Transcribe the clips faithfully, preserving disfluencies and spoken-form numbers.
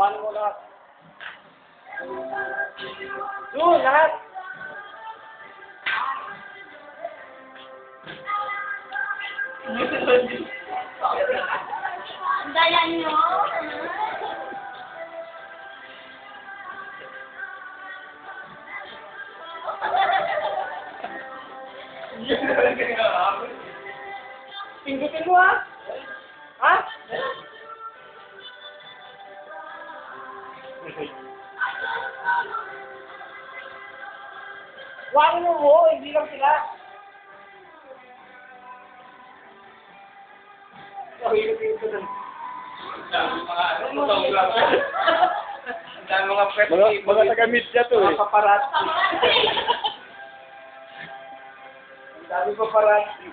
Ano mo lahat? Doon, lahat. Ang daya niyo. Pindutin mo, ha? Ha? Wala mo, hindi lang sila. Ang dami mga, ano, photographer. Ang dami mga press people. Mga, mga taga-media to, eh. Mga paparazzi. Ang dami paparazzi.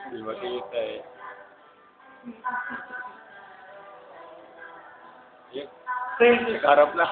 Di makita eh. Yun. Nagharap na.